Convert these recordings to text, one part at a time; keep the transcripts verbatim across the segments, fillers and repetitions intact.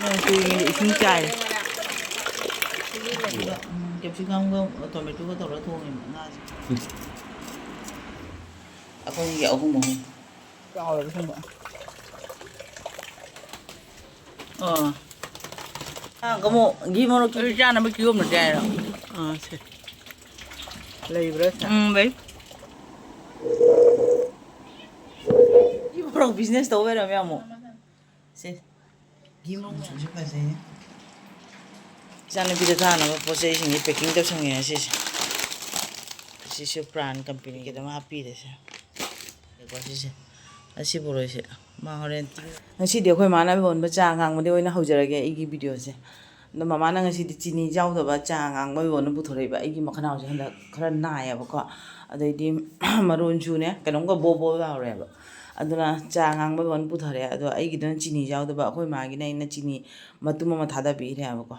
ꯀꯨꯏꯅ ꯏꯁꯤꯡ ꯆꯥꯏ꯫ ꯎꯝ, ꯀꯦꯞꯁꯤꯀꯝꯒ ꯇꯣꯃꯦꯇꯣꯒ ꯇꯧꯔꯒ ꯊꯣꯡꯉꯦꯕ ꯉꯥꯁꯦ꯫ ꯑꯩꯈꯣꯏꯒꯤ ꯑꯍꯨꯝ ꯑꯍꯨꯝ꯫ ꯆꯥꯎꯔꯕ ꯁꯤꯡꯕ꯫ ꯑꯥ꯫ ꯑꯥ, ꯀꯃꯣ, ꯘꯤ ꯃꯣꯔꯣꯛ ꯑꯗꯨ ꯆꯥꯅꯕ ꯀꯤꯍꯣꯝꯅ ꯆꯥꯏꯔꯣ? ꯑꯥ, ꯁꯦ꯫ ꯂꯩꯕ꯭ꯔꯥ ꯁꯦ? ꯎꯝ, ꯂꯩ꯫ ꯘꯤ ꯃꯣꯔꯣꯛ business ꯇꯧ ꯂꯩꯔꯝꯃꯦ ꯑꯃꯨꯛ꯫ ꯁꯦ꯫ ꯘꯤ ꯃꯣꯔꯣꯛ ꯃꯆꯨꯁꯦ ꯐꯖꯩꯌꯦ꯫ ꯏꯆꯥꯅꯨꯄꯤꯗ ꯊꯥꯅꯕ ꯄꯣꯠ ꯆꯩꯁꯤꯡꯁꯦ packing ꯇꯧꯁꯟꯒꯦ ꯉꯁꯤꯁꯦ꯫ ꯁꯤꯁꯨ Pran companyꯒꯤ ꯑꯗꯨꯝ ꯍꯥꯞꯄꯤꯔꯦꯁꯦ꯫ ꯀꯣ ꯁꯤꯁꯦ꯫ ꯑꯁꯤ ꯄꯨꯔꯣꯏꯁꯦ꯫ ꯃꯥ ꯍꯣꯔꯦꯟ ꯇꯤꯡ-, ꯉꯁꯤꯗꯤ ꯑꯩꯈꯣꯏ ꯃꯥꯅ ꯂꯣꯟꯕ ꯆꯥ ꯑꯉꯥꯡꯕꯗꯤ ꯑꯣꯏꯅ ꯍꯧꯖꯔꯒꯦ ꯑꯩꯒꯤ videoꯁꯦ꯫ ꯑꯗꯣ ꯃꯃꯥꯅ ꯉꯁꯤꯗꯤ ꯆꯤꯅꯤ ꯌꯥꯎꯗꯕ ꯆꯥ ꯑꯉꯥꯡꯕ ꯑꯣꯏꯅ ꯄꯨꯊꯣꯔꯛꯏꯕ꯫ ꯑꯩꯒꯤ ꯃꯈꯅꯥꯎꯁꯦ ꯍꯟꯗꯛ ꯈꯔ ꯅꯥꯏꯌꯦꯕꯀꯣ꯫ ꯑꯗꯩꯗꯤ ꯃꯔꯣꯟꯁꯨꯅꯦ, ꯀꯩꯅꯣꯝꯒ ꯕꯣ ꯕꯣ ꯂꯥꯎꯔꯦꯕ꯫ ꯑꯗꯨꯅ ꯆꯥ ꯑꯉꯥꯡꯕ ꯑꯣꯏꯅ ꯄꯨꯊꯣꯔꯛꯑꯦ꯫ ꯑꯗꯣ ꯑꯩꯒꯤꯗꯨꯅ ꯆꯤꯅꯤ ꯌꯥꯎꯗꯕ, ꯑꯩꯈꯣꯏ ꯃꯥꯒꯤꯅ ꯑꯩꯅ ꯆꯤꯅꯤ ꯃꯇꯨꯝ ꯑꯃ ꯊꯥꯗꯕꯤꯔꯦꯕꯀꯣ꯫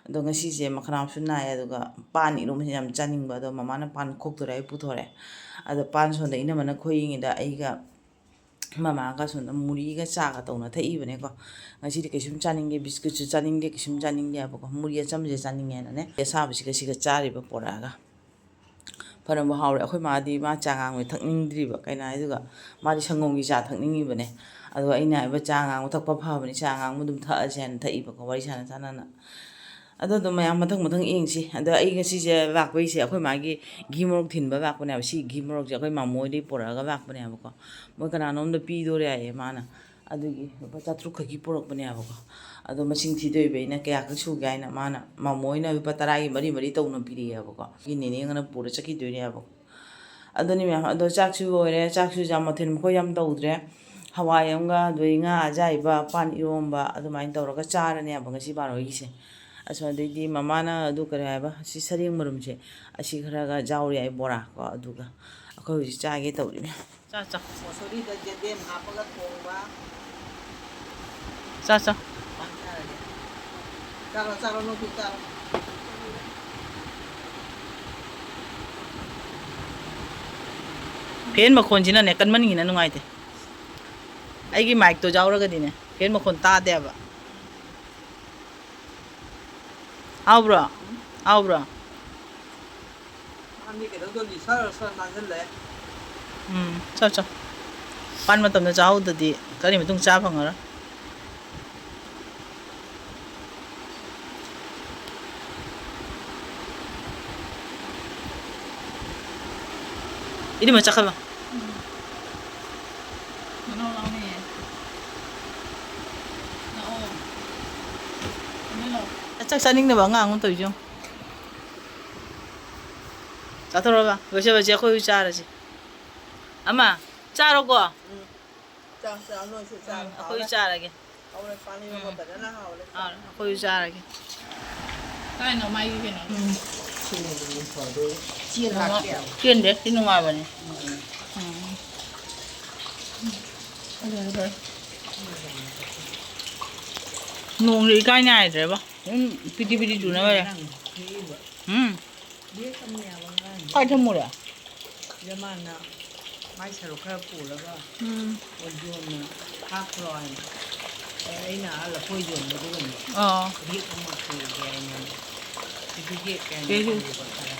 ꯑꯗꯣ ꯉꯁꯤꯁꯦ ꯃꯈꯅꯥꯎꯁꯨ ꯅꯥꯏ, ꯑꯗꯨꯒ ꯄꯥꯟ ꯏꯔꯣꯝꯕꯁꯦ ꯌꯥꯝ ꯆꯥꯅꯤꯡꯕ꯫ ꯑꯗꯣ ꯃꯃꯥꯅ ꯄꯥꯟ ꯈꯣꯛꯇꯣꯔꯦ, ꯑꯩ ꯄꯨꯊꯣꯔꯛꯑꯦ꯫ ꯑꯗꯣ ꯄꯥꯟ ꯁꯣꯝꯗ ꯏꯅꯝꯃꯅ ꯈꯣꯏꯔꯤꯉꯩꯗ ꯑꯩꯒ ꯃꯃꯥꯒ ꯁꯣꯝꯗ ꯃꯨꯔꯤꯒ ꯆꯥꯒ ꯇꯧꯅ ꯊꯛꯏꯕꯅꯦꯀꯣ꯫ ꯉꯁꯤꯗꯤ ꯀꯩꯁꯨꯝ ꯆꯥꯅꯤꯡꯗꯦ, ꯕꯤꯁꯀꯨꯠꯁꯨ ꯆꯥꯅꯤꯡꯗꯦ, ꯀꯩꯁꯨꯝ ꯆꯥꯅꯤꯡꯗꯦ ꯍꯥꯏꯕꯀꯣ꯫ ꯃꯨꯔꯤ ꯑꯆꯝꯕꯁꯦ ꯆꯥꯅꯤꯡꯉꯦꯅꯅꯦ, ꯑꯁꯥꯕꯁꯤꯒ ꯁꯤꯒ ꯆꯥꯔꯤꯕ ꯄꯣꯔꯛꯑꯒ꯫ ꯐꯅꯕꯨ ꯍꯥꯎꯔꯦ꯫ ꯑꯩꯈꯣꯏ ꯃꯥꯗꯤ ꯃꯥ ꯆꯥ ꯉꯥꯡꯕ ꯊꯛꯅꯤꯡꯗ꯭ꯔꯤꯕ, ꯀꯩꯅꯣ ꯍꯥꯏꯗꯨꯒ ꯃꯥꯗꯤ ꯁꯪꯒꯣꯝꯒꯤ ꯆꯥ ꯊꯛꯅꯤꯡꯉꯤꯕꯅꯦ꯫ ꯑꯗꯣ ꯑꯩꯅ ꯍꯥꯏꯕ, "ꯆꯥ ꯉꯥꯡꯕ ꯊꯛꯄ ꯐꯕꯅꯤ, ꯆꯥ ꯉꯥꯡꯕ ꯑꯗꯨꯝ ꯊꯛꯑꯁꯦ" ꯍꯥꯏꯅ ꯊꯛꯏꯕꯀꯣ, ꯋꯥꯔꯤ ꯁꯥꯟꯅ ꯁꯥꯟꯅꯅ꯫ ꯑꯗꯣ ꯑꯗꯨꯝ ꯃꯌꯥꯝ ꯃꯊꯪ ꯃꯊꯪ ꯌꯦꯡꯁꯤ꯫ ꯑꯗꯣ ꯑꯩ ꯉꯁꯤꯁꯦ ꯂꯥꯛꯄꯩꯁꯦ ꯑꯩꯈꯣꯏ ꯃꯥꯒꯤ ꯘꯤ ꯃꯣꯔꯣꯛ ꯊꯤꯟꯕ ꯂꯥꯛꯄꯅꯦꯕ꯫ ꯁꯤ ꯘꯤ ꯃꯣꯔꯣꯛꯁꯦ ꯑꯩꯈꯣꯏ ꯃꯥꯃꯣ ꯍꯣꯏꯗꯒꯤ ꯄꯨꯔꯛꯑꯒ ꯂꯥꯛꯄꯅꯦꯕꯀꯣ꯫ ꯃꯣꯏ ꯀꯅꯥꯅꯣꯝꯗ ꯄꯤꯗꯣꯔꯦ ꯍꯥꯏꯌꯦ ꯃꯥꯅ꯫ ꯑꯗꯨꯒꯤ ꯂꯨꯄꯥ ꯆꯥꯇ꯭ꯔꯨꯛ ꯈꯛꯀꯤ ꯄꯨꯔꯛꯄꯅꯦꯕꯀꯣ꯫ ꯑꯗꯣ ꯃꯁꯤꯡ ꯊꯤꯗꯣꯏꯕ ꯑꯩꯅ ꯀꯌꯥꯈꯛ ꯁꯨꯒꯦ ꯍꯥꯏꯅ꯫ ꯃꯥꯅ, ꯃꯥꯃꯣ ꯍꯣꯏꯅ ꯂꯨꯄꯥ ꯇꯔꯥꯒꯤ ꯃꯔꯤ ꯃꯔꯤ ꯇꯧꯅ ꯄꯤꯔꯛꯑꯦꯕꯀꯣ꯫ ꯑꯩꯒꯤ ꯅꯦꯅꯦ ꯑꯃꯅ ꯄꯨꯔ ꯆꯠꯈꯤꯗꯣꯏꯅꯦꯕ꯫ ꯑꯗꯨꯅꯤ ꯃꯌꯥꯝ꯫ ꯑꯗꯣ ꯆꯥꯛꯁꯨ ꯂꯣꯏꯔꯦ꯫ ꯆꯥꯛꯁꯨ ꯌꯥꯝ ꯃꯊꯦꯜ ꯃꯈꯣꯏ ꯌꯥꯝ ꯇꯧꯗ꯭ꯔꯦ꯫ ꯍꯋꯥꯏ ꯑꯃꯒ, ꯑꯗꯨꯗꯩ ꯉꯥ ꯑꯌꯥꯏꯕ, ꯄꯥꯟ ꯏꯔꯣꯝꯕ ꯑꯗꯨꯃꯥꯏꯅ ꯇꯧꯔꯒ ꯆꯥꯔꯅꯦꯕ ꯉꯁꯤ ꯕꯥꯔꯣꯒꯤꯁꯦ꯫ ꯑꯁꯣꯝꯗꯩꯗꯤ ꯃꯃꯥꯅ ꯑꯗꯨ ꯀꯔꯤ ꯍꯥꯏꯕ, ꯁꯤ ꯁꯔꯦꯡ ꯃꯔꯨꯝꯁꯦ, ꯑꯁꯤ ꯈꯔꯒ ꯌꯥꯎꯔꯤ ꯍꯥꯏ ꯕꯣꯔꯥ ꯀꯣ꯫ ꯑꯗꯨꯒ ꯑꯩꯈꯣꯏ ꯍꯧꯖꯤꯛ ꯆꯥꯒꯦ ꯇꯧꯔꯤꯅꯦ꯫ ꯆꯥ, ꯆꯥ꯫ ꯃꯁꯣꯔꯤꯗ ꯌꯦꯟꯗꯦꯝ ꯍꯥꯞꯄꯒ ꯊꯣꯡꯕ꯫ ꯆꯥ, ꯆꯥ꯫ ꯆꯥꯔꯒꯦ꯫ ꯆꯥꯔꯣ, ꯆꯥꯔꯣ, ꯅꯣꯏꯁꯨ ꯆꯥꯔꯣ꯫ Fan ꯃꯈꯣꯟꯁꯤꯅꯅꯦ, ꯀꯟꯃꯟꯒꯤꯅ ꯅꯨꯡꯉꯥꯏꯇꯦ꯫ ꯑꯩꯒꯤ micꯇꯣ ꯌꯥꯎꯔꯒꯗꯤꯅꯦ, fan ꯃꯈꯣꯟ ꯇꯥꯗꯦꯕ꯫ ꯍꯥꯎꯕ꯭ꯔꯣ? ꯍꯥꯎꯕ꯭ꯔꯣ? ꯃꯥꯗꯤ ꯀꯩꯗꯧꯗꯣꯔꯤ? Sir sir ꯅꯥꯟꯁꯤꯜꯂꯦ꯫ ꯎꯝ, ꯆꯣ, ꯆꯣ꯫ ꯄꯥꯟ ꯃꯇꯝꯗ ꯆꯥꯍꯧꯗꯗꯤ ꯀꯔꯤ ꯃꯇꯨꯡ ꯆꯥ ꯐꯪꯉꯔꯣꯏ꯫ ꯏꯅꯝꯃ ꯆꯠꯈ꯭ꯔꯕ? ꯎꯝ꯫ ꯂꯥꯛꯑꯣ, ꯂꯥꯛꯑꯣꯅꯦ꯫ ꯂꯥꯛꯑꯣ꯫ ꯂꯥꯛꯑꯣ꯫ ꯆꯥꯛ ꯆꯥꯅꯤꯡꯗꯕ ꯑꯉꯥꯡ ꯑꯃ ꯇꯧꯔꯤꯁꯦ ꯌꯦꯡꯉꯨ꯫ ꯆꯥꯊꯣꯔꯛꯑꯣ ꯕꯥ꯫ ꯂꯣꯏꯁꯦ, ꯂꯣꯏꯁꯦ, ꯑꯩꯈꯣꯏ ꯆꯥꯔꯁꯤ꯫ ꯑꯃ, ꯆꯥꯔꯣꯀꯣ꯫ ꯎꯝ꯫ ꯆꯥꯎ, ꯆꯥꯎ, ꯅꯣꯏꯁꯨ ꯆꯥꯎ, ꯎꯝ, ꯑꯩꯈꯣꯏ ꯍꯥꯎꯔꯦ꯫ ꯆꯥꯔꯒꯦ꯫ ꯍꯥꯎꯔꯦ, ꯄꯥꯟ ꯏꯔꯣꯟꯕ ꯎꯝ꯫ ꯐꯖꯅ ꯍꯥꯎꯔꯦ꯫ ꯍꯥꯎꯔꯦ, ꯑꯩꯈꯣꯏꯁꯨ ꯆꯥꯔꯒꯦ꯫ ꯀꯥꯏꯅꯣ ꯃꯥꯒꯤ ꯀꯩꯅꯣ? ꯎꯝ꯫ ꯆꯦꯟ ꯂꯥꯛꯀꯦ꯫ ꯆꯦꯟꯗꯦ, ꯁꯤ ꯅꯨꯡꯉꯥꯏꯕꯅꯦ꯫ ꯎꯝ꯫ ꯎꯝ꯫ ꯐꯔꯦ, ꯐꯔꯦ꯫ ꯅꯣꯡꯁꯦ ꯏꯀꯥꯏ ꯅꯥꯏꯗ꯭ꯔꯦꯕ꯫ ꯑꯗꯨꯝ ꯄꯤꯗꯤ ꯄꯤꯗꯤ ꯆꯨꯅ ꯂꯩꯔꯦ꯫ ꯎꯝ꯫ ꯀꯥꯏ ꯊꯝꯃꯨꯔꯦ? ꯁꯤꯗ ꯃꯥꯅ ꯃꯥꯏ ꯁꯔꯨꯛ ꯈꯔ ꯄꯨꯔꯒ ꯎꯝ꯫ ꯑꯣ ꯌꯣꯟꯅ ꯍꯥꯞꯈ꯭ꯔꯣ ꯍꯥꯏꯅ꯫ ꯑꯦ, ꯑꯩꯅ ꯑꯥ ꯂꯐꯣꯏ ꯌꯣꯟꯕꯗꯨꯒꯅꯦ꯫ ꯑꯥ꯫ ꯕꯦꯛ ꯑꯃ ꯄꯨꯒꯦ ꯍꯥꯏꯅ꯫ ꯁꯤꯗꯤ ꯕꯦꯛ ꯀꯌꯥꯅꯣ ꯀꯩꯒꯤ? ꯈꯪꯗꯦꯕ ꯈꯔ꯫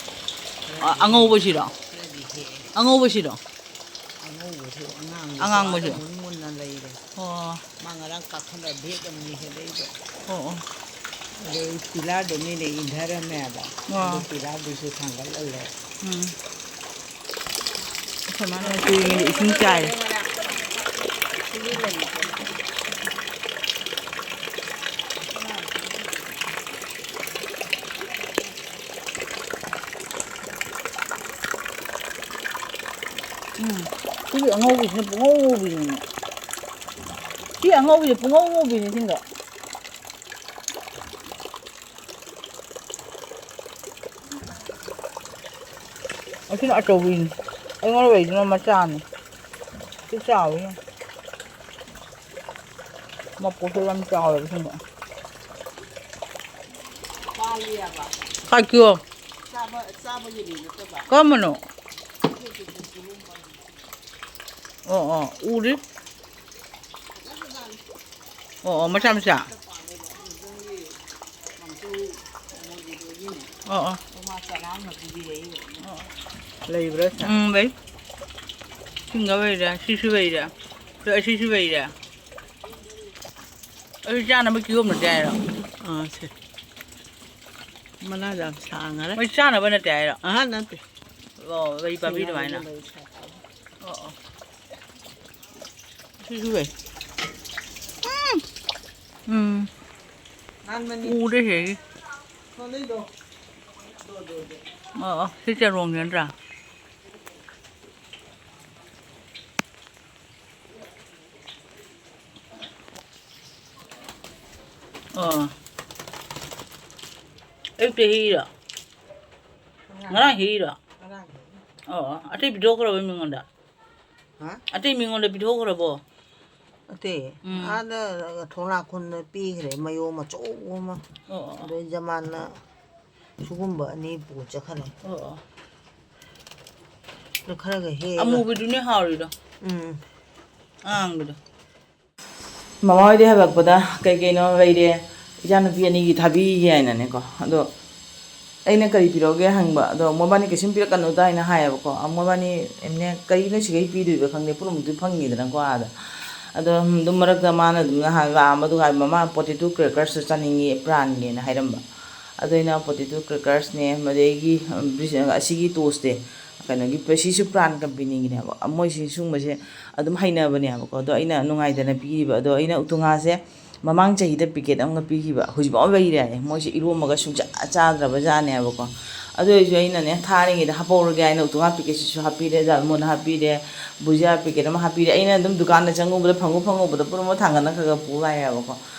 ꯈꯔꯗꯤ ꯑ-, ꯑꯉꯧꯕꯁꯤꯔꯣ? ꯈꯔꯗꯤ ꯍꯦꯛꯑꯦ꯫ ꯑꯉꯧꯕꯁꯤꯔꯣ? ꯑꯉꯧꯕꯁꯨ, ꯑꯉꯥꯡꯕꯁꯨ ꯑꯉꯥꯡꯕꯁꯨ꯫ ꯑꯥꯗ ꯃꯨꯟ ꯃꯨꯟꯅ ꯂꯩꯔꯦ꯫ ꯑꯣ꯫ ꯃꯥ ꯉꯔꯥꯡ ꯀꯥꯈꯠꯂ ꯕꯦꯛ ꯑꯃꯅꯤ ꯍꯦꯛꯂꯛꯏꯕ꯫ ꯑꯣ, ꯑꯣ꯫ ꯑꯗꯩ ꯄꯤꯂꯥꯗꯣ ꯃꯤꯅ ꯏꯟꯊꯔꯝꯃꯦꯕ꯫ ꯑꯣ꯫ ꯑꯗꯨ ꯄꯤꯂꯥꯗꯨꯁꯨ ꯊꯥꯡꯒꯠꯍꯜꯂꯦ꯫ ꯎꯝ꯫ ꯑꯩꯈꯣꯏ ꯃꯥꯅ ꯇꯨꯔꯦꯟꯒꯤ ꯏꯁꯤꯡ ꯆꯥꯏꯔꯦ꯫ ꯎꯝ꯫ ꯁꯤꯒꯤ ꯑꯉꯧꯕꯁꯤꯅ ꯄꯨꯡꯉꯧ ꯉꯧꯕꯤꯅꯤꯅꯦ꯫ ꯁꯤ ꯑꯉꯧꯕꯁꯦ ꯄꯨꯡꯉꯧ ꯉꯧꯕꯤꯅꯦ ꯁꯤꯡꯗꯣ꯫ ꯑꯁꯤꯅ ꯑꯆꯧꯕꯤꯅꯤ꯫ ꯑꯩꯉꯣꯟꯗ ꯂꯩꯗꯨꯅ ꯃꯆꯥꯅꯤ꯫ ꯁꯤ ꯆꯥꯎꯋꯤ꯫ ꯃꯄꯣꯠꯁꯨ ꯌꯥꯝ ꯆꯥꯎꯋꯦꯕ ꯁꯤꯡꯗꯣ꯫ ꯄꯥꯜꯂꯤꯑꯕ꯫ ꯀꯥꯏꯀꯤꯌꯣ꯫ ꯆꯥꯕ, ꯆꯥꯕꯒꯤꯗꯤ ꯅꯠꯇꯕ꯫ ꯀꯔꯝꯕꯅꯣ? ꯑꯣ, ꯑꯣ, ꯎꯔꯤ꯫ ꯑꯣ, ꯑꯣ, ꯃꯆꯥ, ꯃꯆꯥ꯫ ꯄꯥꯜꯂꯦꯕ꯫ ꯑꯗꯨ ꯅꯪꯒꯤ ꯀꯥꯡꯁꯨ ꯑꯣ, ꯑꯣ꯫ ꯃꯥ ꯆꯔꯥꯡꯅ ꯄꯤꯕꯤꯔꯛꯏꯕ꯫ ꯑꯣ, ꯑꯣ꯫ ꯂꯩꯕ꯭ꯔꯥ, ꯁꯥ? ꯎꯝ, ꯂꯩ꯫ ꯁꯤꯡꯒ ꯂꯩꯔꯦ, ꯁꯤꯁꯨ ꯂꯩꯔꯦ꯫ ꯑꯗꯣ ꯑꯁꯤꯁꯨ ꯂꯩꯔꯦ꯫ ꯑꯗꯨ ꯆꯥꯅꯕ ꯀꯤꯍꯣꯝ ꯅꯠꯇꯦ ꯍꯥꯏꯔꯣ? ꯑꯥ, ꯁꯦ꯫ ꯃꯅꯥꯗ ꯌꯥꯝ ꯁꯥꯡꯉꯔꯦ꯫ ꯃꯣꯏ ꯆꯥꯅꯕ ꯅꯠꯇꯦ ꯍꯥꯏꯔꯣ? ꯑꯍꯥ, ꯅꯠꯇꯦ꯫ ꯑꯣ, ꯂꯩ ꯄꯥꯝꯕꯤ ꯑꯗꯨꯃꯥꯏꯅ? ꯂꯩ ꯁꯥꯠꯄ꯫ ꯑꯣ, ꯑꯣ꯫ ꯁꯤꯁꯨ ꯂꯩ꯫ ꯎꯝ꯫ ꯎꯝ꯫ ꯅꯥꯟꯕꯅꯤ꯫ ꯎꯗꯦ ꯁꯤꯗꯒꯤ꯫ ꯁꯣꯟꯗꯩꯗꯣ꯫ ꯑꯗꯣ, ꯑꯗꯣ, ꯑꯗꯣ꯫ ꯑꯣ, ꯑꯣ꯫ ꯁꯤ ꯆꯔꯣꯡꯁꯦ ꯅꯠꯇ꯭ꯔꯥ? ꯑꯣ꯫ ꯑꯌꯨꯛꯇ ꯍꯦꯛꯏꯔꯣ? ꯉꯔꯥꯡ꯫ ꯉꯔꯥꯡ ꯍꯦꯛꯏꯔꯣ? ꯉꯔꯥꯡ ꯍꯦꯛꯏ꯫ ꯑꯣ, ꯑꯣ꯫ ꯑꯇꯩ ꯄꯤꯊꯣꯛꯈ꯭ꯔꯕ ꯃꯤꯉꯣꯟꯗ? ꯍꯥ? ꯑꯇꯩ ꯃꯤꯉꯣꯟꯗ ꯄꯤꯊꯣꯛꯈ꯭ꯔꯕꯣ? ꯑꯇꯩ꯫ ꯎꯝ꯫ ꯑꯥꯗ ꯊꯣꯡꯂꯥꯛꯈꯨꯟꯗ ꯄꯤꯈ꯭ꯔꯦ, ꯃꯌꯣꯝ ꯑꯆꯧꯕ ꯑꯃ꯫ ꯑꯣ, ꯑꯣ, ꯑꯣ꯫ ꯑꯗꯩ ꯖꯃꯥꯟꯅ ꯁꯤꯒꯨꯝꯕ ꯑꯅꯤ ꯄꯨ ꯆꯠꯈ꯭ꯔꯦ꯫ ꯑꯣ, ꯑꯣ꯫ ꯑꯗꯨ ꯈꯔꯒ ꯍꯦꯛꯑꯒ꯫ ꯑꯃꯨꯕꯤꯗꯨꯅꯦ ꯍꯥꯎꯔꯤꯗꯣ꯫ ꯎꯝ꯫ ꯑꯉꯥꯡꯕꯤꯗꯣ꯫ ꯃꯃꯥ ꯍꯣꯏꯗꯤ ꯍꯜꯂꯛꯄꯗ ꯀꯩ ꯀꯩꯅꯣ ꯂꯩꯔꯦ, ꯏꯆꯥꯅꯨꯄꯤ ꯑꯅꯤꯒꯤ ꯊꯥꯕꯤꯒꯦ ꯍꯥꯏꯅꯅꯦꯀꯣ꯫ ꯑꯗꯣ ꯑꯩꯅ ꯀꯔꯤ ꯄꯤꯔꯛꯎꯒꯦ ꯍꯪꯕ, ꯑꯗꯣ ꯃꯕꯥꯅꯤ ꯀꯩꯁꯨꯝ ꯄꯤꯔꯛꯀꯅꯨꯗ ꯍꯥꯏꯅ ꯍꯥꯏꯌꯦꯕꯀꯣ꯫ ꯃꯕꯥꯅꯤ ꯑꯦꯝꯅꯦ ꯀꯔꯤꯅꯣ ꯁꯤꯈꯩ ꯄꯤꯗꯣꯏꯕ ꯈꯪꯗꯦ, ꯄꯨꯝꯅꯃꯛꯇꯤ ꯐꯪꯉꯤꯗꯅꯀꯣ ꯑꯥꯗ꯫ ꯑꯗꯣ ꯑꯗꯨꯝ ꯃꯔꯛꯇ ꯃꯥꯅ ꯑꯗꯨꯝ ꯅꯍꯥꯟ ꯂꯥꯛꯑꯝꯕ ꯑꯗꯨꯒ ꯃꯃꯥ potato crackers ꯆꯥꯅꯤꯡꯉꯤ ꯄ꯭ꯔꯥꯟꯒꯦꯅ ꯍꯥꯏꯔꯝꯕ꯫ ꯑꯗꯣ ꯑꯩꯅ potato crackersꯅꯦ, ꯃꯗꯩꯒꯤ, ꯎꯝ, ꯕ꯭ꯔꯤꯁ-, ꯑꯁꯤꯒꯤ ꯇꯣꯁꯁꯦ, ꯀꯩꯅꯣꯒꯤ, ꯁꯤꯁꯨ ꯄ꯭ꯔꯥꯟ ꯀꯝꯄꯦꯅꯤꯒꯤꯅꯦꯕ꯫ ꯃꯣꯏꯁꯤ ꯁꯨꯝꯕꯁꯦ ꯑꯗꯨꯝ ꯍꯩꯅꯕꯅꯦꯕꯀꯣ꯫ ꯑꯗꯣ ꯑꯩꯅ ꯅꯨꯡꯉꯥꯏꯇꯅ ꯄꯤꯔꯤꯕ꯫ ꯑꯗꯣ ꯑꯩꯅ ꯎꯇꯨꯉꯥꯁꯦ ꯃꯃꯥꯡ ꯆꯍꯤꯗ ꯄꯤꯀꯦꯠ ꯑꯃꯒ ꯄꯤꯈꯤꯕ, ꯍꯧꯖꯤꯛꯐꯥꯎ ꯂꯩꯔꯤ ꯍꯥꯏꯌꯦ꯫ ꯃꯣꯏꯁꯦ ꯏꯔꯣꯝꯕꯒ ꯁꯨꯡꯆꯥ ꯆꯥꯗ꯭ꯔꯕ ꯖꯥꯠꯅꯦꯕꯀꯣ꯫ ꯑꯗꯨ ꯑꯣꯏꯔꯁꯨ ꯑꯩꯅꯅꯦ, ꯊꯥꯔꯤꯉꯩꯗ ꯍꯥꯄꯧꯔꯒꯦ ꯍꯥꯏꯅ ꯎꯇꯨꯉꯥ ꯄꯤꯀꯦꯠꯁꯤꯁꯨ ꯍꯥꯞꯄꯤꯔꯦ, ꯖꯥꯜꯃꯨꯟ ꯍꯥꯞꯄꯤꯔꯦ, ꯕꯨꯖꯤꯌꯥ ꯄꯤꯀꯦꯠ ꯑꯃ ꯍꯥꯞꯄꯤꯔꯦ꯫ ꯑꯩꯅ ꯑꯗꯨꯝ ꯗꯨꯀꯥꯟꯗ ꯆꯪꯉꯨꯕꯗ ꯐꯪꯉꯨ ꯐꯪꯉꯨꯕꯗ ꯄꯨꯝꯅꯃꯛ ꯊꯥꯡꯒꯠꯅ ꯈꯔ ꯈꯔ ꯄꯨ ꯂꯥꯛꯑꯦꯕꯀꯣ꯫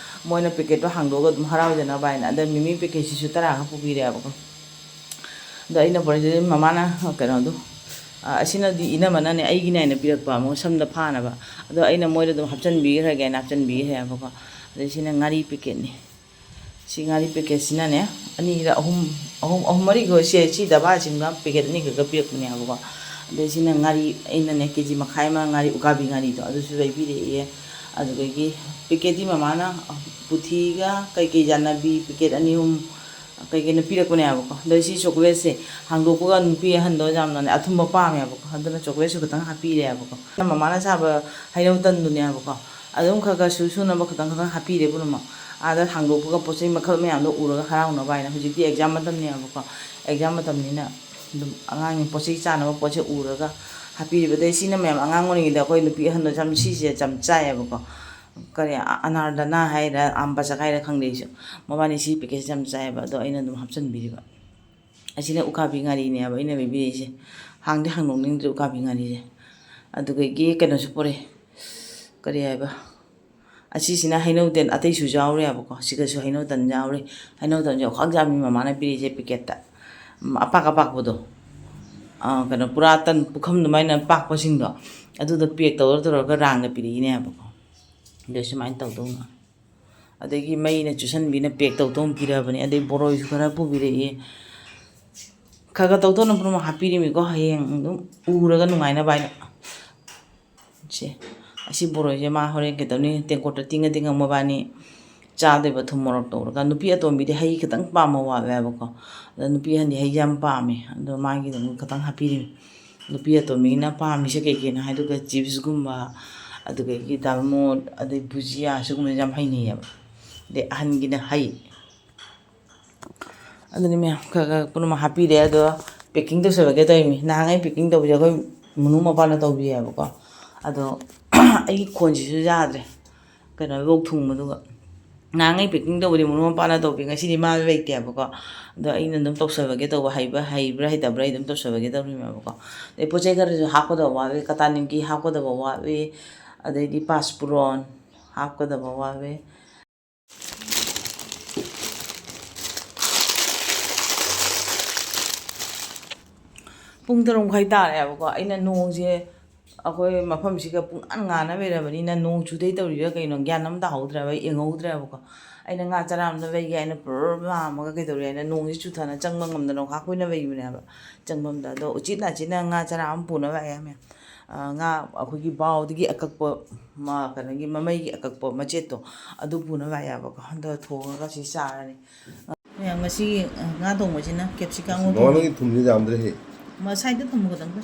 ꯃꯣꯏꯅ ꯄꯤꯀꯦꯠꯇꯣ ꯍꯥꯡꯗꯣꯛꯑꯒ ꯑꯗꯨꯝ ꯍꯔꯥꯎꯖꯅꯕ ꯍꯥꯏꯅ꯫ ꯑꯗ ꯃꯤꯃꯤ ꯄꯤꯀꯦꯠꯁꯤꯁꯨ ꯇꯔꯥ ꯈꯛ ꯄꯨꯕꯤꯔꯛꯑꯦꯕꯀꯣ꯫ ꯑꯗꯣ ꯑꯩꯅ ꯄꯨꯔꯛꯏꯁꯦ ꯃꯃꯥꯅ ꯀꯩꯅꯣꯗꯣ, ꯑ, ꯑꯁꯤꯅꯗꯤ ꯏꯅꯝꯃꯅꯅꯦ ꯑꯩꯒꯤꯅꯦ ꯍꯥꯏꯅ ꯄꯤꯔꯛꯄ ꯑꯃꯨꯛ ꯁꯝꯗ ꯐꯥꯅꯕ꯫ ꯑꯗꯣ ꯑꯩꯅ ꯃꯣꯏꯗ ꯑꯗꯨꯝ ꯍꯥꯞꯆꯤꯟꯕꯤꯈ꯭ꯔꯒꯦꯅ ꯍꯥꯞꯆꯤꯟꯕꯤꯈ꯭ꯔꯦꯕꯀꯣ꯫ ꯑꯗꯩ ꯁꯤꯅ ꯉꯥꯔꯤ ꯄꯦꯀꯦꯠꯅꯤ꯫ ꯁꯤ ꯉꯥꯔꯤ ꯄꯦꯀꯦꯠꯁꯤꯅꯅꯦ ꯑꯅꯤꯔ ꯑꯍꯨꯝ, ꯑꯍꯨꯝ, ꯑꯍꯨꯝ ꯃꯔꯤꯈꯛ, ꯁꯦ, ꯁꯤ ꯗꯕꯥꯁꯤꯡꯒ ꯄꯦꯀꯦꯠ ꯑꯅꯤꯈꯛꯀ ꯄꯤꯔꯛꯄꯅꯦꯕꯀꯣ꯫ ꯑꯗꯩ ꯁꯤꯅ ꯉꯥꯔꯤ, ꯑꯩꯅꯅꯦ ꯀꯦ ꯖꯤ ꯃꯈꯥꯏ ꯑꯃ ꯉꯥꯔꯤ, ꯎꯀꯥꯕꯤ ꯉꯥꯔꯤꯗꯣ ꯑꯗꯨꯁꯨ ꯂꯩꯕꯤꯔꯛꯑꯦ꯫ ꯑꯗꯨꯗꯒꯤ ꯄꯦꯀꯦꯠꯇꯤ ꯃꯃꯥꯅ ꯄꯨꯊꯤꯒ ꯀꯩꯀꯩ ꯌꯥꯅꯕꯤ ꯄꯦꯀꯦꯠ ꯑꯅꯤ ꯑꯍꯨꯝ, ꯀꯩ ꯀꯩꯅꯣ ꯄꯤꯔꯛꯄꯅꯦꯕꯀꯣ꯫ ꯑꯗꯣ ꯁꯤ ꯆꯣꯀ꯭ꯂꯦꯠꯁꯦ ꯍꯥꯡꯗꯣꯛꯄꯒ ꯅꯨꯄꯤ ꯑꯍꯟꯗꯣ ꯌꯥꯝꯅꯅꯦ ꯑꯊꯨꯝꯕ ꯄꯥꯝꯃꯦꯕꯀꯣ꯫ ꯑꯗꯨꯅ ꯆꯣꯀ꯭ꯂꯦꯠꯁꯨ ꯈꯤꯇꯪ ꯍꯥꯞꯄꯤꯔꯦꯕꯀꯣ꯫ ꯃꯃꯥꯅ ꯁꯥꯕ ꯍꯩꯅꯧ ꯇꯟꯗꯨꯅꯦꯕꯀꯣ꯫ ꯑꯗꯨꯝ ꯈꯔ ꯈꯔ ꯁꯨ ꯁꯨꯅꯕ ꯈꯤꯇꯪ ꯈꯤꯇꯪ ꯍꯥꯞꯄꯤꯔꯦ ꯄꯨꯝꯅꯃꯛ꯫ ꯑꯥꯗ ꯍꯥꯡꯗꯣꯛꯄꯒ ꯄꯣꯠ ꯆꯩ ꯃꯈꯜ ꯃꯌꯥꯝꯗꯣ ꯎꯔꯒ ꯍꯔꯥꯎꯅꯕ ꯍꯥꯏꯅ꯫ ꯍꯧꯖꯤꯛꯇꯤ ꯑꯦꯛꯖꯥꯝ ꯃꯇꯝꯅꯦꯕꯀꯣ꯫ ꯑꯦꯛꯖꯥꯝ ꯃꯇꯝꯅꯤꯅ ꯑꯗꯨꯝ ꯑꯉꯥꯡꯒꯤ ꯄꯣꯠ ꯆꯩ ꯆꯥꯅꯕ ꯄꯣꯠꯁꯦ ꯎꯔꯒ ꯍꯥꯞꯄꯤꯔꯤꯕ꯫ ꯑꯗꯩ ꯁꯤꯅ ꯃꯌꯥꯝ ꯑꯉꯥꯡ ꯑꯣꯏꯔꯤꯉꯩꯗ ꯑꯩꯈꯣꯏ ꯅꯨꯄꯤ ꯑꯍꯟꯗꯣ ꯌꯥꯝ ꯁꯤꯁꯦ ꯌꯥꯝ ꯆꯥꯏꯌꯦꯕꯀꯣ꯫ ꯀꯔꯤ, ꯑꯅꯥꯔꯗꯥꯅꯥ ꯍꯥꯏꯔ, ꯑꯥꯝ ꯄꯆꯥꯛ ꯍꯥꯏꯔ ꯈꯪꯗꯦ ꯑꯩꯁꯨ꯫ ꯃꯕꯥꯅꯤ ꯁꯤ ꯄꯦꯀꯦꯠꯁꯦ ꯌꯥꯝ ꯆꯥꯏꯌꯦꯕ꯫ ꯑꯗꯣ ꯑꯩꯅ ꯑꯗꯨꯝ ꯍꯥꯞꯆꯤꯟꯕꯤꯔꯤꯕ꯫ ꯑꯁꯤꯅ ꯎꯈꯥꯕꯤ ꯉꯥꯔꯤꯅꯦꯕ ꯑꯩꯅ ꯂꯩꯕꯤꯔꯛꯏꯁꯦ꯫ ꯍꯥꯡꯗꯤ ꯍꯥꯡꯗꯣꯛꯅꯤꯡꯗ꯭ꯔꯦ ꯎꯈꯥꯕꯤ ꯉꯥꯔꯤꯁꯦ꯫ ꯑꯗꯨꯗꯒꯤ ꯀꯩꯅꯣꯁꯨ ꯄꯨꯔꯛꯑꯦ꯫ ꯀꯔꯤ ꯍꯥꯏꯕ? ꯑꯁꯤꯁꯤꯅ ꯍꯩꯅꯧ ꯇꯟ ꯑꯇꯩꯁꯨ ꯌꯥꯎꯔꯦꯕꯀꯣ꯫ ꯁꯤꯒꯁꯨ ꯍꯩꯅꯧ ꯇꯟ ꯌꯥꯎꯔꯦ꯫ ꯍꯩꯅꯧ ꯇꯟꯁꯦ ꯈ꯭ꯋꯥꯡ ꯌꯥꯝꯃꯤ ꯃꯃꯥꯅ ꯄꯤꯔꯛꯏꯁꯦ ꯄꯦꯀꯦꯠꯇ꯫ ꯎꯝ, ꯑꯄꯥꯛ ꯑꯄꯥꯛꯄꯗꯣ꯫ ꯑꯥ, ꯀꯩꯅꯣ, ꯄꯨꯔꯥ ꯇꯟ ꯄꯨꯈꯝ ꯑꯗꯨꯃꯥꯏꯅ ꯄꯥꯛꯄꯁꯤꯡꯗꯣ꯫ ꯑꯗꯨꯗꯣ ꯄꯦꯛ ꯇꯧꯔ ꯇꯧꯔꯒ ꯔꯥꯡꯅ ꯄꯤꯔꯛꯏꯅꯦꯕꯀꯣ꯫ ꯑꯗꯣ ꯁꯨꯃꯥꯏꯅ ꯇꯧꯗꯧꯅ꯫ ꯑꯗꯒꯤ ꯃꯩꯅ ꯆꯨꯁꯟꯕꯤꯅ ꯄꯦꯛ ꯇꯧꯗꯧꯅ ꯄꯤꯔꯛꯑꯕꯅꯤ꯫ ꯑꯗꯩ ꯕꯣꯔꯣꯏꯁꯨ ꯈꯔ ꯄꯨꯕꯤꯔꯛꯏ꯫ ꯈꯔ ꯈꯔ ꯇꯧꯗꯧꯅ ꯄꯨꯝꯅꯃꯛ ꯍꯥꯞꯄꯤꯔꯤꯃꯤꯀꯣ꯫ ꯍꯌꯦꯡ ꯑꯗꯨꯝ ꯎꯔꯒ ꯅꯨꯡꯉꯥꯏꯅꯕ ꯍꯥꯏꯅ꯫ ꯁꯦ, ꯑꯁꯤ ꯕꯣꯔꯣꯏꯁꯦ ꯃꯥ ꯍꯣꯔꯦꯟ ꯀꯩꯗꯧꯅꯤ, ꯇꯦꯡꯀꯣꯠꯇ ꯇꯤꯡꯉ ꯇꯤꯡꯉ ꯃꯕꯥꯅꯤ ꯆꯥꯗꯣꯏꯕ ꯊꯨꯝ ꯃꯣꯔꯣꯛ ꯇꯧꯔꯒ꯫ ꯅꯨꯄꯤ ꯑꯇꯣꯝꯕꯤꯗꯤ ꯍꯩ ꯈꯤꯇꯪ ꯄꯥꯝꯕ ꯋꯥꯠꯂꯦꯕꯀꯣ꯫ ꯑꯗꯣ ꯅꯨꯄꯤ ꯑꯍꯟꯗꯤ ꯍꯩ ꯌꯥꯝ ꯄꯥꯝꯃꯦ꯫ ꯑꯗꯣ ꯃꯥꯒꯤꯗꯃꯛ ꯈꯤꯇꯪ ꯍꯥꯞꯄꯤꯔꯤꯃꯤ꯫ ꯅꯨꯄꯤ ꯑꯇꯣꯝꯕꯤꯅ ꯄꯥꯝꯃꯤꯁꯦ ꯀꯩ ꯀꯩꯅꯣ ꯍꯥꯏꯗꯨꯒ ꯆꯤꯞꯁꯀꯨꯝꯕ, ꯑꯗꯨꯗꯒꯤ ꯗꯥꯜꯃꯣꯠ, ꯑꯗꯩ ꯕꯨꯖꯤꯌꯥ, ꯁꯤꯒꯨꯝꯕꯁꯦ ꯌꯥꯝ ꯍꯩꯅꯩꯌꯦꯕ꯫ ꯑꯗꯩ ꯑꯍꯟꯒꯤꯅ ꯍꯩ꯫ ꯑꯗꯨꯅꯤ ꯃꯌꯥꯝ ꯈꯔ ꯈꯔ ꯄꯨꯝꯅꯃꯛ ꯍꯥꯞꯄꯤꯔꯦ꯫ ꯑꯗꯣ ꯄꯦꯛꯀꯤꯡ ꯇꯧꯁꯜꯂꯒꯦ ꯇꯧꯔꯤꯃꯤ꯫ ꯅꯍꯥꯟꯉꯩ ꯄꯦꯛꯀꯤꯡ ꯇꯧꯕꯁꯦ ꯑꯩꯈꯣꯏ ꯃꯅꯨꯡ ꯃꯄꯥꯟꯅ ꯇꯧꯕꯤꯌꯦꯕꯀꯣ꯫ ꯑꯗꯣ ꯑꯩꯒꯤ ꯈꯣꯟꯁꯤꯁꯨ ꯌꯥꯗ꯭ꯔꯦ꯫ ꯀꯩꯅꯣ, ꯂꯣꯛ ꯊꯨꯡꯕꯗꯨꯒ꯫ ꯅꯍꯥꯟꯉꯩ ꯄꯦꯛꯀꯤꯡ ꯇꯧꯕꯗꯤ ꯃꯔꯨꯞ ꯃꯄꯥꯟꯅ ꯇꯧꯕꯤ, ꯉꯁꯤꯗꯤ ꯃꯥ ꯂꯩꯇꯦꯕꯀꯣ꯫ ꯑꯗꯣ ꯑꯩꯅ ꯑꯗꯨꯝ ꯇꯧꯁꯜꯂꯒꯦ ꯇꯧꯕ, ꯍꯩꯕ, ꯍꯩꯕ꯭ꯔꯥ ꯍꯩꯇꯕ꯭ꯔꯥ ꯑꯩ ꯑꯗꯨꯝ ꯇꯧꯁꯜꯂꯒꯦ ꯇꯧꯔꯤꯅꯦꯕꯀꯣ꯫ ꯑꯗꯩ ꯄꯣꯠ ꯆꯩ ꯈꯔꯁꯨ ꯍꯥꯞꯀꯗꯕ ꯋꯥꯠꯂꯤ, ꯀꯇꯥ ꯅꯤꯝꯀꯤ ꯍꯥꯞꯀꯗꯕ ꯋꯥꯠꯂꯤ, ꯑꯗꯩꯗꯤ ꯄꯥꯁꯄꯨꯔꯣꯟ ꯍꯥꯞꯀꯗꯕ ꯋꯥꯠꯂꯤ꯫ ꯄꯨꯡ ꯇꯔꯨꯛ ꯃꯈꯥꯏ ꯇꯥꯔꯦꯕꯀꯣ꯫ ꯑꯩꯅ ꯅꯣꯡꯁꯦ ꯑꯩꯈꯣꯏ ꯃꯐꯝꯁꯤꯒ ꯄꯨꯡꯉꯥꯟ ꯉꯥꯟꯅ ꯂꯩꯔꯕꯅꯤꯅ ꯅꯣꯡ ꯆꯨꯗꯩ ꯇꯧꯔꯤꯔꯥ ꯀꯩꯅꯣ ꯒ꯭ꯌꯥꯟ ꯑꯃ ꯇꯥꯍꯧꯗ꯭ꯔꯦꯕ, ꯑꯩ ꯌꯦꯡꯍꯧꯗ꯭ꯔꯦꯕꯀꯣ꯫ ꯑꯩꯅ ꯉꯥ ꯆꯔꯥ ꯑꯃ ꯂꯩꯒꯦ ꯍꯥꯏꯅ ꯄꯨꯔꯔ ꯂꯥꯝꯃꯒ ꯀꯩꯗꯧꯔꯦ ꯍꯥꯏꯅ ꯅꯣꯡꯁꯤ ꯆꯨꯊꯅ ꯆꯪꯕ ꯉꯝꯗꯅ ꯉꯥꯏꯍꯥꯛ ꯀꯨꯏꯅ ꯂꯩꯕꯅꯦꯕ꯫ ꯆꯪꯐꯝꯗ ꯑꯗꯣ ꯎꯆꯤꯟ ꯅꯥꯆꯤꯟꯅ ꯉꯥ ꯆꯔꯥ ꯑꯃ ꯄꯨꯅꯕ ꯂꯥꯛꯑꯦ ꯃꯌꯥꯝ꯫ ꯑ, ꯉꯥ ꯑꯩꯈꯣꯏꯒꯤ ꯕꯥꯎꯗꯒꯤ ꯑꯀꯛꯄ, ꯃ-, ꯀꯩꯅꯣꯒꯤ ꯃꯃꯩꯒꯤ ꯑꯀꯛꯄ ꯃꯆꯦꯠꯇꯣ ꯑꯗꯨ ꯄꯨꯅꯕ ꯂꯥꯛꯑꯦꯕꯀꯣ꯫ ꯑꯗꯣ ꯊꯣꯡꯉꯒ ꯁꯤ ꯆꯥꯔꯅꯤ꯫ ꯉꯁꯤꯒꯤ, ꯑ, ꯉꯥ ꯊꯣꯡꯕꯁꯤꯅ capsicum ꯊꯣꯡꯉꯤ꯫ ꯃꯃꯥꯡꯒꯤ ꯊꯨꯝꯁꯦ ꯌꯥꯝꯗ꯭ꯔꯦꯍꯦ꯫ ꯃꯁꯥꯏꯗ ꯊꯨꯝ ꯈꯛꯇꯪꯗ꯫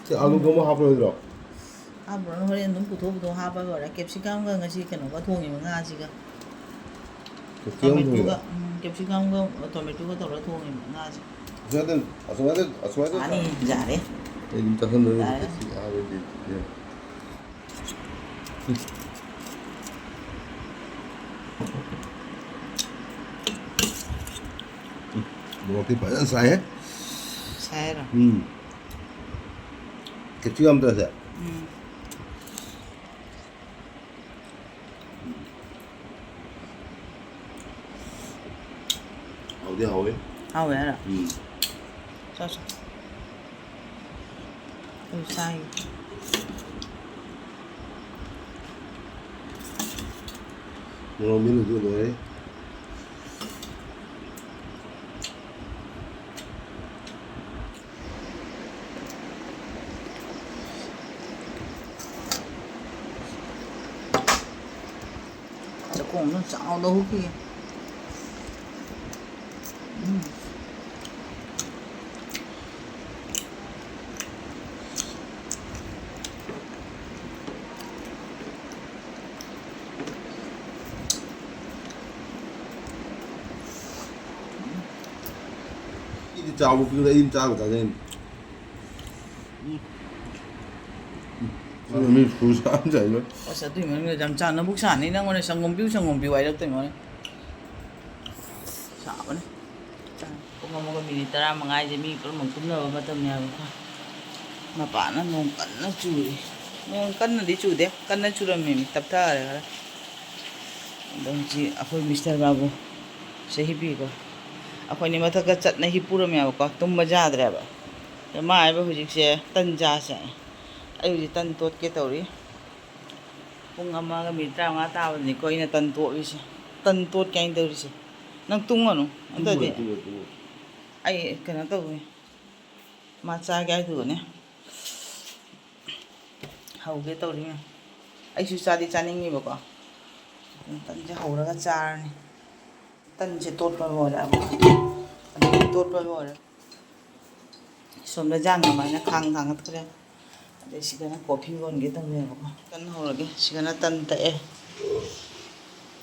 ꯁꯤ ꯑꯂꯨ ꯊꯣꯡꯕ ꯍꯥꯞꯄꯔꯣꯏꯗ꯭ꯔꯣ? ꯍꯥꯞꯄꯨꯔꯅꯨ, ꯍꯣꯔꯦꯟ ꯑꯗꯨꯝ ꯄꯨꯊꯣꯛ ꯄꯨꯊꯣꯛ ꯍꯥꯞꯄ ꯂꯣꯏꯔꯦ꯫ Capsicumꯒ ꯉꯁꯤ ꯀꯩꯅꯣꯒ ꯊꯣꯡꯉꯤꯕ ꯉꯥꯁꯤꯒ꯫ Capsicum ꯊꯣꯡꯉꯤꯕ? Tomatoꯒ, ꯎꯝ, capsicumꯒ tomatoꯒ ꯇꯧꯔꯒ ꯊꯣꯡꯉꯤꯕ ꯉꯥꯁꯦ꯫ ꯑꯁꯨꯃꯥꯏꯅ, ꯑꯁꯨꯃꯥꯏꯅ, ꯑꯁꯨꯃꯥꯏꯅ ꯌꯥꯅꯤ, ꯌꯥꯔꯦ꯫ ꯑꯩ ꯑꯗꯨꯝ ꯆꯥꯁꯟꯗꯣꯏꯅꯦ꯫ ꯌꯥꯔꯦ꯫ ꯁꯤ ꯉꯥꯁꯦ꯫ ꯎꯝ, ꯃꯣꯔꯣꯛꯇꯤ ꯐꯖꯅ ꯁꯥꯏꯍꯦ꯫ ꯁꯥꯏꯔꯣ? ꯎꯝ꯫ Capsicum ꯇꯧꯔꯁꯦ꯫ ꯎꯝ꯫ ꯍꯥꯎꯗꯤ ꯍꯥꯎꯋꯦ꯫ ꯍꯥꯎꯋꯦ ꯍꯥꯏꯔꯣ? ꯎꯝ꯫ ꯆꯥꯎ, ꯆꯥꯎ꯫ ꯑꯩ ꯆꯥꯏ꯫ ꯃꯣꯔꯣꯛ ꯃꯦꯠꯂꯨꯕꯗꯨ ꯂꯣꯏꯔꯦ꯫ ꯆꯥꯛꯈꯣꯝꯗꯣ ꯆꯥꯎꯅ ꯍꯨꯛꯈꯤꯒꯦ꯫ ꯎꯝ꯫ ꯑꯩꯗꯤ ꯆꯥꯎꯕ ꯄꯤꯕꯗ ꯑꯩ ꯑꯗꯨꯝ ꯆꯥꯕ ꯆꯥꯖꯩꯅꯤ꯫ ꯎꯝ꯫ ꯑꯗꯨꯅ ꯃꯤ ꯁ꯭ꯀꯨꯜ ꯁꯥꯕ ꯆꯥꯏꯕ꯫ ꯑꯁ, ꯑꯗꯨꯏ ꯃꯅꯨꯡꯗ ꯌꯥꯝ ꯆꯥꯟꯅꯕꯨꯛ ꯁꯥꯅꯤ ꯅꯪꯉꯣꯟꯗ ꯁꯪꯒꯣꯝ ꯄꯤꯌꯨ, ꯁꯪꯒꯣꯝ ꯄꯤꯌꯨ ꯍꯥꯏꯔꯛꯇꯣꯏ ꯃꯥꯅꯤ꯫ ꯁꯥꯕꯅꯦ꯫ ꯄꯨꯡ ꯑꯃꯒ ꯃꯤꯅꯤꯠ ꯇꯔꯥꯃꯉꯥ ꯍꯥꯏꯁꯦ ꯃꯤ ꯄꯨꯝꯅꯃꯛ ꯇꯨꯝꯅꯕ ꯃꯇꯝꯅꯦ ꯍꯥꯏꯕꯀꯣ꯫ ꯃꯄꯥꯟꯅ ꯅꯣꯡ ꯀꯟꯅ ꯆꯨꯔꯤ꯫ ꯅꯣꯡ ꯀꯟꯅꯗꯤ ꯆꯨꯗꯦ, ꯀꯟꯅ ꯆꯨꯔꯝꯃꯤꯅꯤ, ꯇꯞꯊꯔꯦ ꯈꯔ꯫ ꯑꯗꯣ ꯍꯧꯖꯤꯛ ꯑꯩꯈꯣꯏ ꯃꯤꯁꯇꯔ ꯕꯥꯕꯨ ꯁꯦ ꯍꯤꯞꯄꯤꯀꯣ꯫ ꯑꯩꯈꯣꯏꯅꯤ ꯃꯊꯛꯇ ꯆꯠꯅ ꯍꯤꯞꯄꯨꯔꯝꯃꯦꯕꯀꯣ, ꯇꯨꯝꯕ ꯌꯥꯗ꯭ꯔꯦꯕ꯫ ꯑꯗꯣ ꯃꯥ ꯍꯥꯏꯕ ꯍꯧꯖꯤꯛꯁꯦ ꯇꯟ ꯆꯥꯁꯦ ꯍꯥꯏ꯫ ꯑꯩ ꯍꯧꯖꯤꯛ ꯇꯟ ꯇꯣꯠꯀꯦ ꯇꯧꯔꯤ꯫ ꯄꯨꯡ ꯑꯃꯒ ꯃꯤꯅꯤꯠ ꯇꯔꯥꯃꯉꯥ ꯇꯥꯕꯗꯅꯤꯀꯣ ꯑꯩꯅ ꯇꯟ ꯇꯣꯠꯂꯤꯁꯦ꯫ ꯇꯟ ꯇꯣꯠꯀꯦ ꯍꯥꯏꯅ ꯇꯧꯔꯤꯁꯦ꯫ ꯅꯪ ꯇꯨꯝꯒꯅꯨ꯫ ꯑꯗꯨꯗꯤ ꯇꯨꯝꯃꯣꯏ, ꯇꯨꯝꯃꯣꯏ, ꯇꯨꯝꯃꯣꯏ꯫ ꯑꯩ ꯀꯩꯅꯣ ꯇꯧꯋꯦ꯫ ꯃꯥ ꯆꯥꯒꯦ ꯍꯥꯏꯗꯨꯒꯅꯦ꯫ ꯍꯧꯒꯦ ꯇꯧꯔꯤ ꯃꯌꯥꯝ꯫ ꯑꯩꯁꯨ ꯆꯥꯗꯤ ꯆꯥꯅꯤꯡꯉꯤꯕꯀꯣ꯫ ꯇꯟꯁꯦ ꯍꯧꯔꯒ ꯆꯥꯔꯅꯤ꯫ ꯇꯟꯁꯦ ꯇꯣꯠꯄ ꯂꯣꯏꯔꯦ꯫ ꯑꯗꯨꯗꯤ ꯇꯣꯠꯄ ꯂꯣꯏꯔꯦ꯫ ꯁꯣꯝꯗ ꯖꯥꯡ ꯑꯗꯨꯃꯥꯏꯅ ꯈꯥꯡ ꯊꯥꯡꯒꯠꯈ꯭ꯔꯦ꯫ ꯑꯗꯩ ꯁꯤꯗꯅ ꯀꯣꯐꯤ ꯂꯣꯟꯒꯦ ꯇꯧꯅꯦꯕꯀꯣ꯫ ꯇꯟ ꯍꯧꯔꯒꯦ꯫ ꯁꯤꯗꯅ ꯇꯟ ꯇꯛꯑꯦ꯫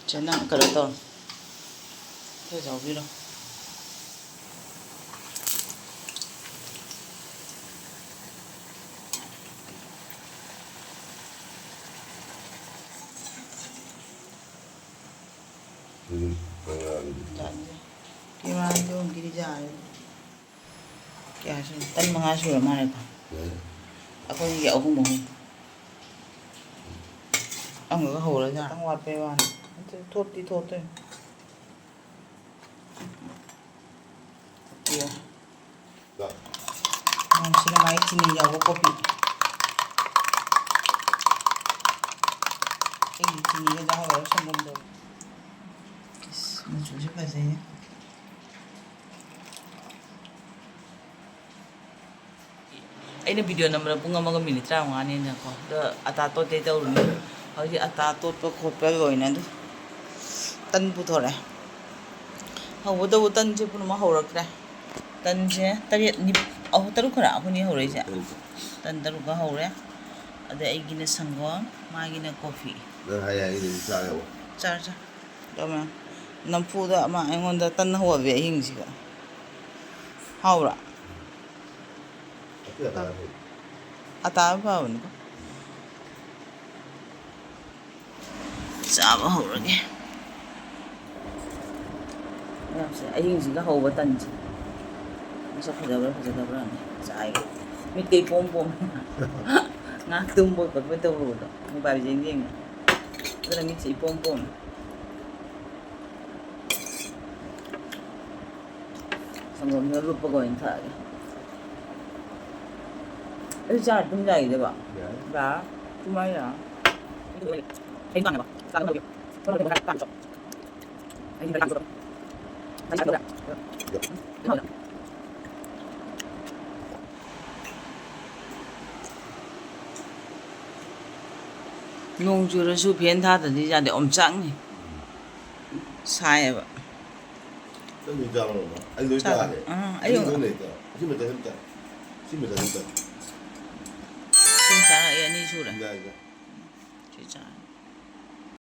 ꯁꯤꯅ ꯀꯩꯅꯣ ꯇꯧꯔꯣ꯫ ꯈꯔ ꯌꯥꯎꯕꯤꯔꯣ꯫ ꯀꯦꯃꯦꯔꯥꯗꯤ ꯑꯣꯟꯒꯤꯗꯤ ꯌꯥꯔꯦ꯫ ꯀꯌꯥ ꯁꯨꯔꯦ? ꯇꯟ ꯃꯉꯥ ꯁꯨꯔ ꯃꯥꯜꯂꯦꯀꯣ꯫ ꯌꯥꯔꯦ꯫ ꯑꯩꯈꯣꯏꯒꯤ ꯑꯍꯨꯝ ꯑꯍꯨꯝ꯫ ꯑꯃꯒ ꯍꯧꯔ ꯈꯤꯇꯪ ꯋꯥꯠꯄꯩ ꯋꯥꯅꯤ꯫ ꯅꯠꯇ꯭ꯔꯗꯤ ꯊꯣꯠꯇꯤ ꯊꯣꯠꯇꯣꯏꯅꯤ꯫ ꯌꯦꯡꯉꯣ꯫ ꯎꯝ, ꯁꯤꯅ ꯃꯥꯒꯤ ꯆꯤꯅꯤ ꯌꯥꯎꯕ ꯀꯣꯐꯤ꯫ ꯑꯩꯒꯤ ꯆꯤꯅꯤꯒ ꯌꯥꯎꯍꯜꯂꯒ ꯁꯪꯒꯣꯝꯗꯣ꯫ ꯏꯁ, ꯃꯆꯨꯁꯦ ꯐꯖꯩꯌꯦ꯫ ꯑꯩꯅ video ꯅꯝꯕꯗ ꯄꯨꯡ ꯑꯃꯒ ꯃꯤꯅꯤꯠ ꯇꯔꯥꯃꯉꯥꯅꯤꯅꯀꯣ, ꯑꯗꯣ ꯑꯇꯥ ꯇꯣꯠꯇꯦ ꯇꯧꯔꯤꯅꯤ꯫ ꯍꯧꯖꯤꯛ ꯑꯇꯥ ꯇꯣꯠꯄ ꯈꯣꯠꯄ ꯂꯣꯏꯅ ꯑꯗꯨ ꯇꯟ ꯄꯨꯊꯣꯔꯛꯑꯦ꯫ ꯍꯧꯕꯇꯕꯨ ꯇꯟꯁꯦ ꯄꯨꯝꯅꯃꯛ ꯍꯧꯔꯛꯈ꯭ꯔꯦ꯫ ꯇꯟꯁꯦ ꯇꯔꯦꯠ, ꯅꯤꯞ-, ꯑꯍꯨꯝ, ꯇꯔꯨꯛ ꯈꯔ ꯑꯩꯈꯣꯏꯅꯤ ꯍꯧꯔꯛꯏꯁꯦ꯫ ꯇꯔꯨꯛ꯫ ꯇꯟ ꯇꯔꯨꯛꯀ ꯍꯧꯔꯦ꯫ ꯑꯗꯩ ꯑꯩꯒꯤꯅ ꯁꯪꯒꯣꯝ, ꯃꯥꯒꯤꯅ ꯀꯣꯐꯤ꯫ ꯅꯪ ꯍꯥꯏ ꯍꯥꯏꯒꯤꯗꯨꯗꯤ ꯆꯥꯔꯦꯕ꯫ ꯆꯥꯔꯦ, ꯆꯥꯔꯦ꯫ ꯑꯗꯣ ꯃꯌꯥꯝ ꯅꯝꯐꯨꯗ ꯑꯃ ꯑꯩꯉꯣꯟꯗ ꯇꯟ ꯍꯧꯍꯜꯂꯦ ꯑꯍꯤꯡꯁꯤꯒ꯫ ꯍꯥꯎꯕ꯭ꯔꯥ? ꯑꯇꯩ ꯑꯇꯥ ꯐꯩ꯫ ꯑꯇꯥ ꯐꯕꯅꯤꯀꯣ꯫ ꯆꯥꯕ ꯍꯧꯔꯒꯦ꯫ ꯃꯌꯥꯝꯁꯦ ꯑꯍꯤꯡꯁꯤꯒ ꯍꯧꯕ ꯇꯟꯁꯦ꯫ ꯃꯁꯛ ꯐꯖꯕ꯭ꯔꯥ ꯐꯖꯗꯕ꯭ꯔꯥꯅꯦ꯫ ꯆꯥꯏ꯫ ꯃꯤꯠꯀ ꯏꯄꯣꯝ ꯄꯣꯝꯃꯦ꯫ ꯉꯥꯏꯍꯥꯛ ꯇꯨꯝꯕꯣꯏ ꯈꯣꯠꯄꯣꯏ ꯇꯧꯔꯨꯕꯗꯣ꯫ Mobile ꯌꯦꯡ ꯌꯦꯡꯉꯦ꯫ ꯑꯗꯨꯅ ꯃꯤꯠꯁꯦ ꯏꯄꯣꯝ ꯄꯣꯝꯃꯦ꯫ ꯁꯪꯒꯣꯝꯁꯤꯅ ꯂꯨꯞꯄꯒ ꯑꯣꯏꯅ ꯊꯛꯑꯒꯦ꯫ ꯑꯩ ꯆꯥ ꯑꯗꯨꯝ ꯌꯥꯏꯗꯕ? ꯌꯥꯏ꯫ ꯌꯥ꯫ ꯇꯨꯝꯃ ꯌꯥ꯫ ꯑꯩ ꯃꯥꯟꯅꯕ꯫ ꯆꯥ ꯑꯗꯨꯝ ꯂꯧꯒꯦ꯫ ꯅꯣꯡ ꯆꯨꯔꯁꯨ fan ꯊꯥꯗꯗꯤ ꯌꯥꯗꯦ, ꯑꯣꯝꯆꯥꯛꯅꯤ꯫ ꯁꯥꯏꯌꯦꯕ꯫ ꯅꯪ ꯂꯣꯏ ꯆꯥꯔꯕꯣ? ꯑꯩ ꯂꯣꯏ ꯆꯥꯔꯦ꯫ ꯑꯥ, ꯑꯩ ꯑꯩ ꯂꯣꯏ ꯂꯩꯇꯦ꯫ ꯁꯤ ꯃꯇꯝ ꯑꯝꯇ꯫ ꯁꯤ ꯃꯇꯝ ꯑꯝꯇ꯫ ꯁꯤ ꯆꯥꯔꯛꯑꯦ, ꯑꯅꯤ ꯁꯨꯔꯦ꯫ ꯌꯥꯏ, ꯌꯥꯏ꯫ ꯁꯤ ꯆꯥꯔꯦ꯫